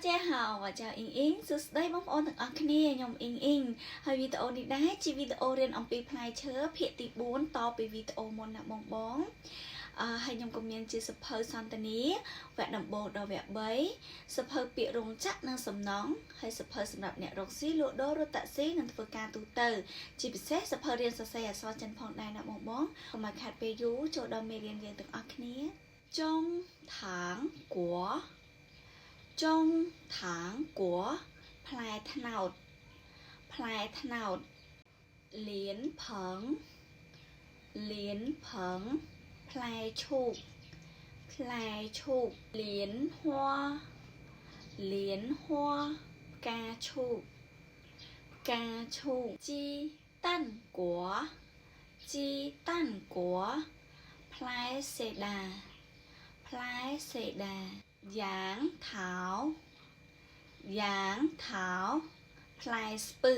家好，我叫អ៊ីងអ៊ីងសួស្តីបងប្អូនទាំងអស់គ្នាខ្ញុំអ៊ីងអ៊ីងហើយវីដេអូនេះដែរជាវីដេអូរៀនអំពីផ្លែឈើភាគទី4តពីវីដេអូមុនណាបងបងអឺហើយខ្ញុំក៏មានជាសៀវភៅសន្ទនាវគ្គដំបូងដល់វគ្គ3សៀវភៅពាក្យរោងចក្រនិងសំណង់ហើយសៀវភៅសម្រាប់អ្នករកស៊ីលក់ដូររត់តាក់ស៊ីនិងធ្វើការទូទៅជាពិសេសសៀវភៅរៀនសរសេរអក្សរចិនផងដែរណាបងបងកុំឲ្យខាតពេលយូរចូលដល់មេរៀនយើងទាំងអស់គ្នា中糖果中糖果ផ្លែត្នោតផ្លែត្នោតលៀនផឹងលៀនផឹងផ្លែឈូកផ្លែឈូក莲花莲花ផ្កាឈូកផ្កាឈូក鸡蛋果鸡蛋果ផ្លែសេដាផ្លែសេដា杨桃杨桃ផ្លែស្ពឺ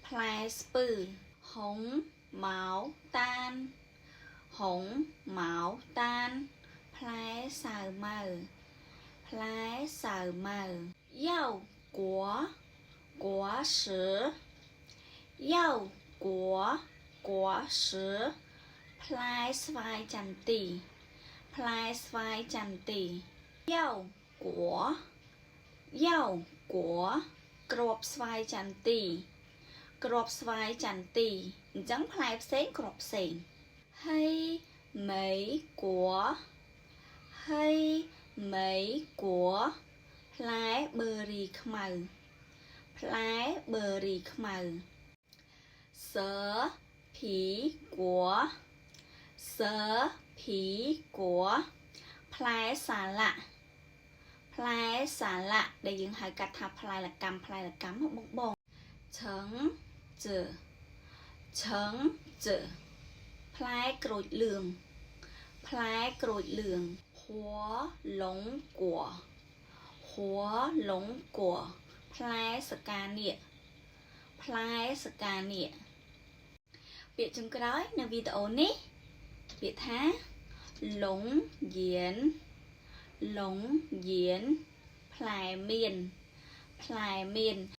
ផ្លែស្ពឺ红毛丹红毛丹ផ្លែសាវម៉ាវផ្លែសាវម៉ាវ腰果果实腰果果实ផ្លែស្វាយចន្ទីផ្លែស្វាយចន្ទី腰果腰果គ្រាប់ស្វាយចន្ទីគ្រាប់ស្វាយចន្ទីអញ្ចឹងផ្លែផ្សេងគ្រាប់ផ្សេង黑莓果黑莓果ផ្លែបឺរីខ្មៅផ្លែបឺរីខ្មៅ蛇皮果蛇皮果ផ្លែសាឡាក់ផ្លែសាឡាក់ដែលយើងហៅកាត់ថាផ្លែលកម្មផ្លែលកម្មបងបង橙子橙子ផ្លែក្រូចលឿងផ្លែក្រូចលឿង火龙果火龙果ផ្លែស្រកានាគផ្លែស្រកានាគពាក្យចុងក្រោយនៅវីដេអូនេះពាក្យថា龍眼龍眼ផ្លែមៀនផ្លែមៀន។